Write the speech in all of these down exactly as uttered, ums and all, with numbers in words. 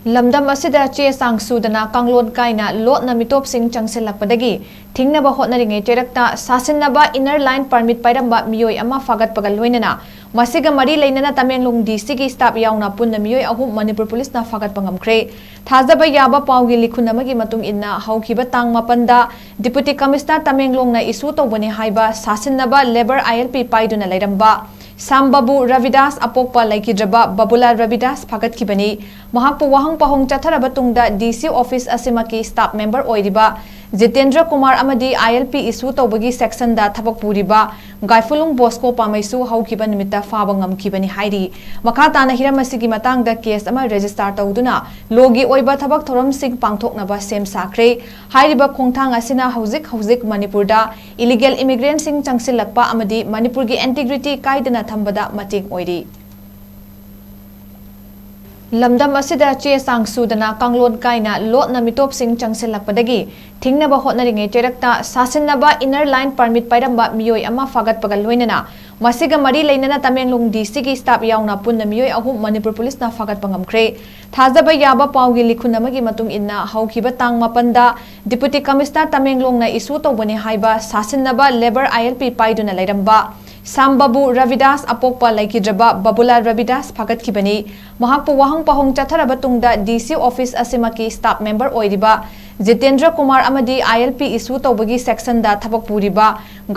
ꯂꯝꯗꯝ ꯑꯁꯤꯗ ꯆꯦ ꯆꯥꯡ ꯁꯨꯗꯅ ꯀꯥꯡꯂꯣꯟ ꯀꯥꯏꯅ ꯂꯣꯠꯅ ꯃꯤꯇꯣꯞꯁꯤꯡ ꯆꯪꯁꯤꯜꯂꯛꯄꯗꯒꯤ ꯊꯤꯡꯅꯕ ꯍꯣꯠꯅꯔꯤꯉꯩ ꯆꯩꯔꯛꯇ ꯁꯥꯁꯤꯟꯅꯕ inner line permit ꯄꯥꯏꯔꯝꯕ ꯃꯤꯑꯣꯏ ꯑꯃ ꯐꯥꯒꯠꯄꯒ ꯂꯣꯏꯅꯅ ꯃꯁꯤꯒ ꯃꯔꯤ ꯂꯩꯅꯅ ꯇꯃꯦꯡꯂꯣꯡ D C ꯒꯤ staff ꯌꯥꯎꯅ ꯄꯨꯟꯅ ꯃꯤꯑꯣꯏ ꯑꯍꯨꯝ ꯃꯅꯤꯄꯨꯔ ꯄꯨꯂꯤꯁꯅ ꯐꯥꯒꯠꯄ ꯉꯝꯈ꯭ꯔꯦ꯫ ꯊꯥꯖꯕ ꯌꯥꯕ ꯄꯥꯎꯒꯤ ꯂꯤꯈꯨꯟ ꯑꯃꯒꯤ ꯃꯇꯨꯡ ꯏꯟꯅ ꯍꯧꯈꯤꯕ ꯇꯥꯡ ꯃꯥꯄꯟꯗ Deputy Commissioner ꯇꯃꯦꯡꯂꯣꯡꯅ issue ꯇꯧꯕꯅꯤ ꯍꯥꯏꯕ ꯁꯥꯁꯤꯟꯅꯕ labour I L P ꯄꯥꯏꯗꯨꯅ ꯂꯩꯔꯝꯕ ꯁꯥꯝꯕꯕꯨ ꯔꯕꯤꯗꯥꯁ ꯑꯄꯣꯛꯄ ꯂꯩꯈꯤꯗ꯭ꯔꯕ ꯕꯕꯨꯂꯥꯜ ꯔꯕꯤꯗꯥꯁ ꯐꯥꯒꯠꯈꯤꯕꯅꯤ꯫ ꯃꯍꯥꯛꯄꯨ ꯋꯥꯍꯪ ꯄꯥꯎꯍꯪ ꯆꯠꯊꯔꯕ ꯇꯨꯡꯗ D C office ꯑꯁꯤꯃꯛꯀꯤ staff member ꯑꯣꯏꯔꯤꯕ ꯖꯤꯇꯦꯟꯗ꯭ꯔ ꯀꯨꯃꯥꯔ ꯑꯃꯗꯤ I L P issue ꯇꯧꯕꯒꯤ section ꯗ ꯊꯕꯛ ꯄꯨꯔꯤꯕ ꯒꯥꯏꯐꯨꯂꯨꯡ ꯕꯣꯁꯀꯣ ꯄꯥꯝꯃꯩꯁꯨ ꯍꯧꯈꯤꯕ ꯅꯨꯃꯤꯠꯇ ꯐꯥꯕ ꯉꯝꯈꯤꯕꯅꯤ ꯍꯥꯏꯔꯤ꯫ ꯃꯈꯥ ꯇꯥꯅ ꯍꯤꯔꯝ ꯑꯁꯤꯒꯤ ꯃꯇꯥꯡꯗ case ꯑꯃ register ꯇꯧꯗꯨꯅ law ꯒꯤ ꯑꯣꯏꯕ ꯊꯕꯛ ꯊꯧꯔꯝꯁꯤꯡ ꯄꯥꯡꯊꯣꯛꯅꯕ ꯁꯦꯝ ꯁꯥꯈ꯭ꯔꯦ꯫ ꯍꯥꯏꯔꯤꯕ ꯈꯣꯡꯊꯥꯡ ꯑꯁꯤꯅ ꯍꯧꯖꯤꯛ ꯍꯧꯖꯤꯛ ꯃꯅꯤꯄꯨꯔꯗ illegal immigrant ꯁꯤꯡ ꯆꯪꯁꯤꯜꯂꯛꯄ ꯑꯃꯗꯤ ꯃꯅꯤꯄꯨꯔꯒꯤ integrity ꯀꯥꯏꯗꯅ ꯊꯝꯕꯗ ꯃꯇꯦꯡ ꯑꯣꯏꯔꯤ꯫ ꯂꯝꯗꯝ ꯑꯁꯤꯗ ꯆꯦ ꯆꯥꯡ ꯁꯨꯗꯅ ꯀꯥꯡꯂꯣꯟ ꯀꯥꯏꯅ ꯂꯣꯠꯅ ꯃꯤꯇꯣꯞꯁꯤꯡ ꯆꯪꯁꯤꯜꯂꯛꯄꯗꯒꯤ ꯊꯤꯡꯅꯕ ꯍꯣꯠꯅꯔꯤꯉꯩ ꯆꯩꯔꯛꯇ ꯁꯥꯁꯤꯟꯅꯕ inner line permit ꯄꯥꯏꯔꯝꯕ ꯃꯤꯑꯣꯏ ꯑꯃ ꯐꯥꯒꯠꯄꯒ ꯂꯣꯏꯅꯅ ꯃꯁꯤꯒ ꯃꯔꯤ ꯂꯩꯅꯅ ꯇꯃꯦꯡꯂꯣꯡ D C ꯒꯤ staff ꯌꯥꯎꯅ ꯄꯨꯟꯅ ꯃꯤꯑꯣꯏ ꯑꯍꯨꯝ ꯃꯅꯤꯄꯨꯔ ꯄꯨꯂꯤꯁꯅ ꯐꯥꯒꯠꯄ ꯉꯝꯈ꯭ꯔꯦ꯫ ꯊꯥꯖꯕ ꯌꯥꯕ ꯄꯥꯎꯒꯤ ꯂꯤꯈꯨꯟ ꯑꯃꯒꯤ ꯃꯇꯨꯡ ꯏꯟꯅ ꯍꯧꯈꯤꯕ ꯇꯥꯡ ꯃꯥꯄꯟꯗ Deputy Commissioner ꯇꯃꯦꯡꯂꯣꯡꯅ issue ꯇꯧꯕꯅꯤ ꯍꯥꯏꯕ ꯁꯥꯁꯤꯟꯅꯕ labour I L P ꯄꯥꯏꯗꯨꯅ ꯂꯩꯔꯝꯕ ꯁꯥꯝꯕꯕꯨ ꯔꯕꯤꯗꯥꯁ ꯑꯄꯣꯛꯄ ꯂꯩꯈꯤꯗ꯭ꯔꯕ ꯕꯕꯨꯂꯥꯜ ꯔꯕꯤꯗꯥꯁ ꯐꯥꯒꯠꯈꯤꯕꯅꯤ꯫ ꯃꯍꯥꯛꯄꯨ ꯋꯥꯍꯪ ꯄꯥꯎꯍꯪ ꯆꯠꯊꯔꯕ ꯇꯨꯡꯗ D C office ꯑꯁꯤꯃꯛꯀꯤ staff member ꯑꯣꯏꯔꯤꯕ ꯖꯤꯇꯦꯟꯗ꯭ꯔ ꯀꯨꯃꯥꯔ ꯑꯃꯗꯤ I L P issue ꯇꯧꯕꯒꯤ section ꯗ ꯊꯕꯛ ꯄꯨꯔꯤꯕ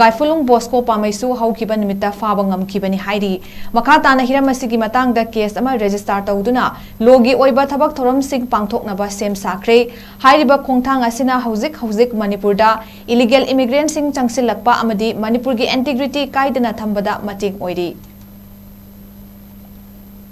ꯒꯥꯏꯐꯨꯂꯨꯡ ꯕꯣꯁꯀꯣ ꯄꯥꯝꯃꯩꯁꯨ ꯍꯧꯈꯤꯕ ꯅꯨꯃꯤꯠꯇ ꯐꯥꯕ ꯉꯝꯈꯤꯕꯅꯤ ꯍꯥꯏꯔꯤ꯫ ꯃꯈꯥ ꯇꯥꯅ ꯍꯤꯔꯝ ꯑꯁꯤꯒꯤ ꯃꯇꯥꯡꯗ case ꯑꯃ register ꯇꯧꯗꯨꯅ law ꯒꯤ ꯑꯣꯏꯕ ꯊꯕꯛ ꯊꯧꯔꯝꯁꯤꯡ ꯄꯥꯡꯊꯣꯛꯅꯕ ꯁꯦꯝ ꯁꯥꯈ꯭ꯔꯦ꯫ ꯍꯥꯏꯔꯤꯕ ꯈꯣꯡꯊꯥꯡ ꯑꯁꯤꯅ ꯍꯧꯖꯤꯛ ꯍꯧꯖꯤꯛ ꯃꯅꯤꯄꯨꯔꯗ illegal immigrant ꯁꯤꯡ ꯆꯪꯁꯤꯜꯂꯛꯄ ꯑꯃꯗꯤ ꯃꯅꯤꯄꯨꯔꯒꯤ integrity ꯀꯥꯏꯗꯅ ꯊꯝꯕꯗ ꯃꯇꯦꯡ ꯑꯣꯏꯔꯤ꯫